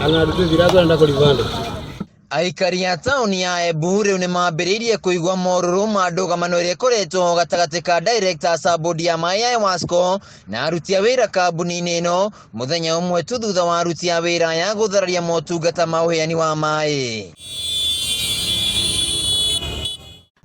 Kana ndutithira twenda kũribanda. Aikari a taũni ya Embu rĩu nĩmambĩrĩirie kũigua morũrũ ma ndũgamano ĩrĩa ĩkoretwo gatagatĩ ka directors a bodi ya maĩ ya EWASCO na aruti a wĩra kambuni-inĩ ĩno mũthenya ũmwe tu thutha wa aruti a wĩra aya gũthararia motungata ma ũheani wa maĩ.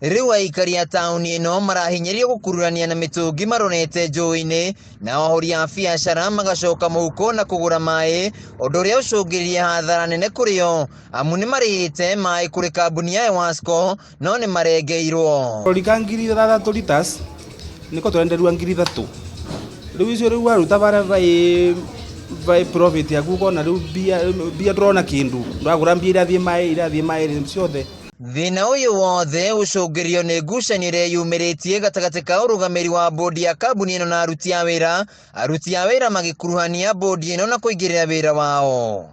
Rĩu aikari a taũni ĩno marahinyĩrĩrio gũkururania na mĩtũngi maronete njũĩ-inĩ nao ahũri a biacara magacoka mũhuko na kũgũra maĩ ũndũ ũrĩa ũcũngĩrĩirie hathara nene kũrĩ o amu nĩ marĩhĩte maĩ kũrĩ kambuni ya EWASCO no nĩ marengeirwo. Rori ka 6000 liters niko tũrenderua 3000. Rĩu icio rĩu waruta barĩa vai vai profit yaku ũkona rĩu mbia mbia ndũrona kĩndũ ndũragũra mbia irathiĩ maĩ irathiĩ maĩ ciothe. Thĩna ũyũ wothe ũcũngĩrĩrio nĩ ngucanio ĩrĩa yumĩrĩtie gatagatĩ ka ũrũgamĩri wa bodi ya kambuni ĩno na aruti a wĩra, aruti a wĩra magĩkuruhania bodi ĩno na kũingĩrĩra wĩra wao.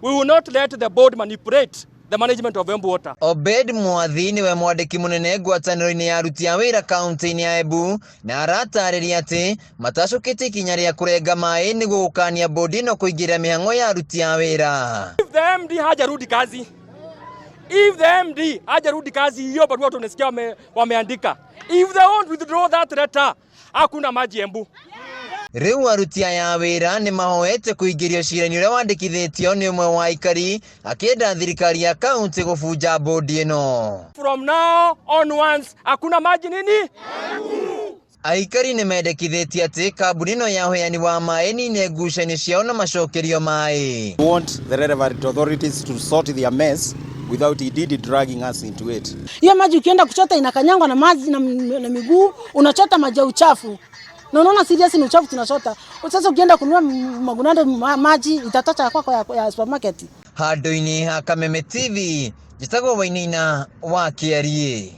We will not let the board manipulate the management of Embu Water. Obed Mwathi nĩwe mwandĩki mũnene ngwatanĩro-inĩ ya aruti a wĩra kaunti-inĩ ya Embu na aratarĩria atĩ matacũkĩtie ikinya rĩa kũrenga maĩ nĩguo gũkania bodi ĩno kũingĩrĩra mĩhang'o ya aruti a wĩra. If the MD hajarudi kazi, if the MD hajarudi kazi, hiyo barua tunasikia wameandika, if they won't withdraw that letter, hakuna maji Embu. Rĩu aruti aya a wĩra nĩ mahoete kũingĩrio cira-inĩ ũrĩa wandĩkithĩtio nĩ ũmwe wa aikari akĩenda thirikari ya kaunti gũbunja bodi ĩno. From now onwards, hakuna maji nini? Aikari nĩ mendekithĩtie atĩ kambuni ĩno ya ũheani wa maĩ nine ngucanio ciao na macokerio maĩ. We want the relevant authorities to sort their mess without indeed dragging us into it. Hiyo maji ukienda kuchota inakanyangwa na maji na miguu, unachota maji ya uchafu. Na unaona serious ni uchafu tunachota. Sasa ukienda kununua magunando maji itatocha kwako ya supermarket. Handũ-inĩ ha Kameme TV, njĩtagwo Wainaina wa Kĩariĩ.